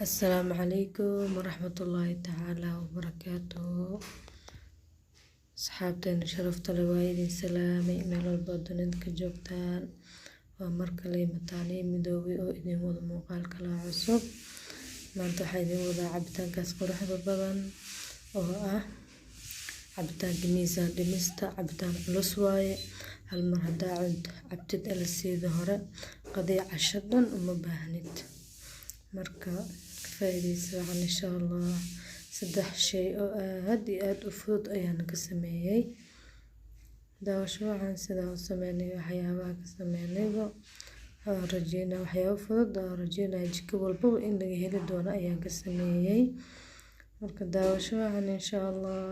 Assalaamu calaykum waraxmatullaahi tacaala wabarakaatuhu. Asxaabteena sharafta leh, waa idin salaamay meel walba oo dunida ka joogtaan. Waa mar kale mataanii midoobay oo idin wada muuqaal kala cusub. Maanta waxaa idin wadaa cabitaankaas quruxda badan oo ah cabitaanka miisaan dhimista. Cabitaan culus waaye, hal mar haddaa cunto cabtid alasiida hore qadii casho dhan uma baahnid. Marka ka faa'iidaysi wacan insha Allah. Saddex shay oo aad iyo aad u fudud ayaan ka sameeyay. Daawasho wacan sidaa u sameynay, waxyaabaha ka sameynayba waan rajeynaa, waxyaabo fudud oo rajeynaya jiko walbaba in laga heli doono ayaan ka sameeyay. Marka daawasho wacan insha Allah.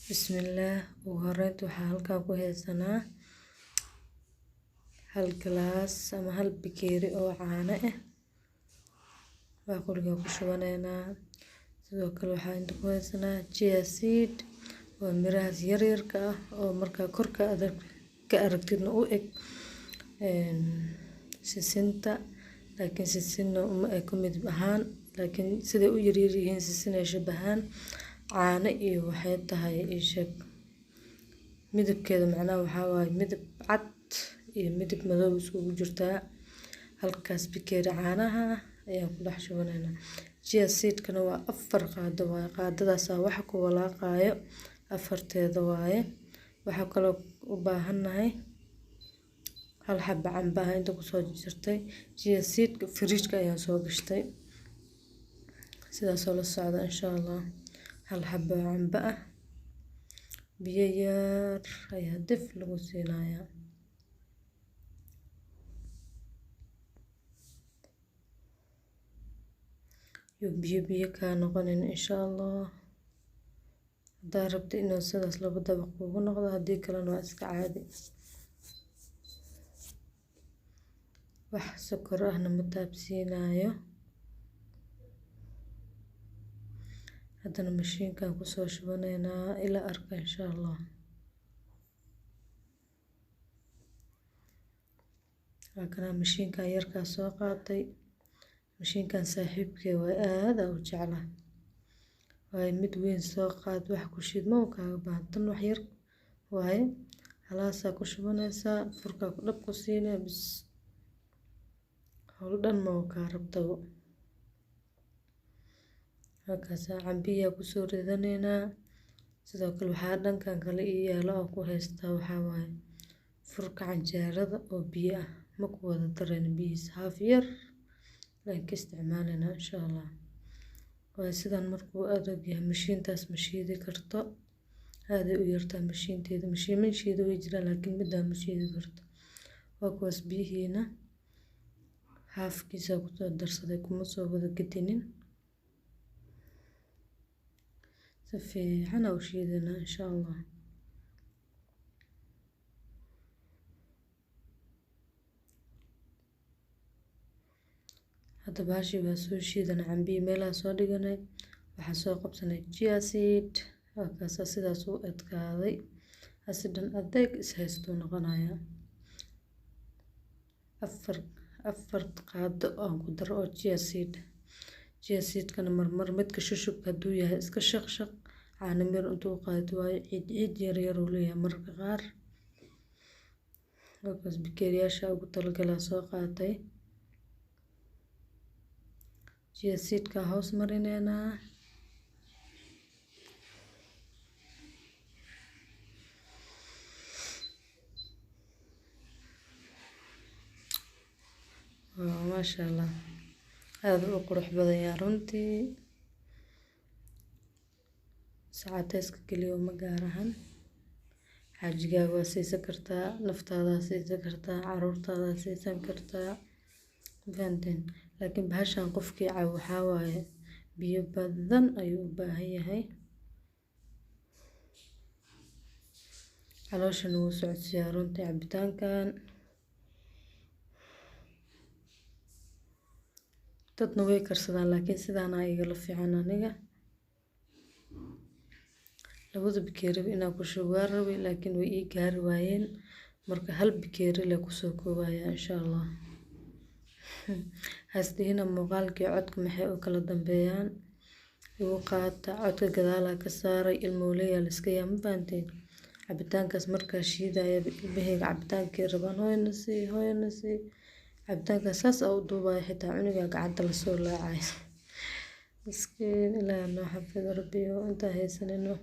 Bismillaah. Ugu horeynta waxaa halkan ku haysanaa hal galaas ama hal bakeeri oo caano ah, baaquliga ku shubaneynaa. Sidoo kale waxaa inta ku haysanaa chia seed, waa mirahaas yaryarka ah oo markaa korka adag ka aragtidna u eg sisinta, laakiin sisinna uma eko midab ahaan, laakiin siday u yaryar yihiin sisin ay shabahaan. Caano iyo waxay tahay ii sheeg midabkeeda, macnaha waxaa waaye midab cad iyo midab madow iskugu jirtaa. Halkaas bakeeri caanaha ah ayaan ku dhex shubaneynaa. Chia seedkana waa 4 qaado waaye, qaadadaasaa waxa ku walaaqaayo afarteeda waaye. Waxaa kaloo u baahannahay hal xaba cambe ah inta kusoo jirtay. Chia seedka fridge-ka ayaan soo gashtay, sidaasoo la socda insha Allah. Hal xabo cambe ah, biyo yar ayaa dif lagu siinayaa. Yuu biyo biyo kaa noqonin insha Allah. Haddaa rabto inuu sidaas laba dabaq kugu noqdo, haddii kalena waa iska caadi. Wax sokor ahna ma taabsiinayo. Haddana mashiinkan kusoo shubaneynaa, ila arka insha Allah. Waa kanaa mashiinkan yarkaa soo qaatay. Mashiinkan saaxiibkay waay, aad aan u jeclaa waayo. Mid weyn soo qaad, wax ku shiid ma kaaga baahan. Tan wax yar waaye, halaasaa ku shubanaysaa, furkaa ku dhab ku siinaya bis, howl dhan ma kaa rabtabo. Halkaasaa cambiyaa kusoo ridaneynaa. Sidoo kale waxaa dhankan kale ii yaalo oo ku haystaa waxaa waaye furka canjeerada oo biyo ah. Ma ku wada darayno biyihiisa, haaf yar laan ka isticmaalaynaa insha Allah. Waayo sidan markuu adag yahay mashiintaas ma shiidi karto, aaday u yartaa mashiinteeda. Mashiiman shiida way jiraan, laakiin midaan ma shiidi karto. Waa kuwaas biyihiina, haafkiisa kusoo darsaday, kuma soo wada gedinin. Si fiican aa u shiidanaa insha Allah. Hadda bahashii waa soo shiidanay, cambihii meelaha soo dhiganay, waxaa soo qabsanay chia seed. Waa kaasa sidaas u adkaaday, asi dhan adeeg is haystuu noqonayaa. 4 qaado aan ku daro oo chia seed. Chia seedkana marmar midka shushubka hadduu yahay iska shaq shaq, caano mir intuu u qaadato, waayo ciid ciid yar yar uu leeyahay mararka qaar. Halkaas bakeeriyaasha ugu talagalaa soo qaatay. Chia seedka hoos marineynaa. Maasha Allah, aada u qurux badan yahay runtii. Sacateyska keliya uma gaar ahan, xaajigaaga waa siisan kartaa, naftaadaa siisan kartaa, caruurtaadaa siisan kartaa, fahanteen? Laakiin bahashan qofkii cabo waxaa waaye biyo badan ayuu u baahan yahay, calooshana wuu socodsiiyaa runtii cabitaankan. Dadna way karsadaan, laakiin sidaana igala fiican aniga. Labada bakeeriba inaan ku shubo waan rabay, laakiin way ii gaari waayeen. Marka hal bakeeri le kusoo koobaya, insha Allah. Hasdhihina muuqaalkii codka maxay u kala dambeeyaan? Igu qaata, codka gadaalaa ka saaray. Ilmooleyaa la iska yaa, ma fahanteen? Cabitaankaas markaa shiidayaba ilmahayga cabitaankii rabaan, hooyana sii, hooyana sii. Cabitaankaas saas aa u duubaya, xitaa cunuga gacanta lasoo laacay, miskiin. Ilaahay noo xafido, Rabbiyo intaa haysanino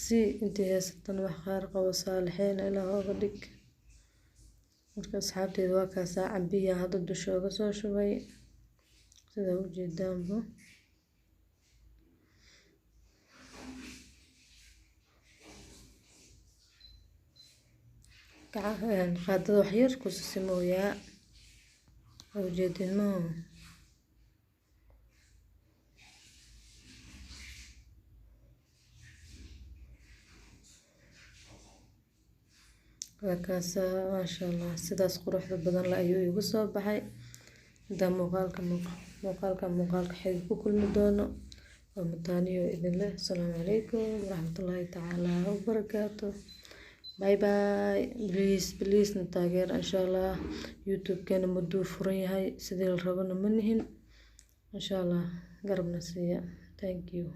sii, intii haysatana wax khayr qabo saalixiina Ilaah oga dhig. Marka asxaabteyda, waa kaasaa cambiyaa hadda dusha oga soo shubay, sida ujeedaanba. Qaadada wax yar ku sisimooyaa, waa ujeedin maaha? Waa kaasaa, maasha Allah, sidaas quruxda badan la ayuu igu soo baxay. Intaan muuqaalka muuqaalka xiga ku kulmi doono, waa mataaniyo idin leh asalaamu calaykum waraxmatullaahi tacaala wabarakaatu. Bye bye. Please please na taageer, insha Allah. YouTube-keena mudduu furan yahay, sidii la rabana ma nihin, insha Allah. Garabna siiya. Thank you.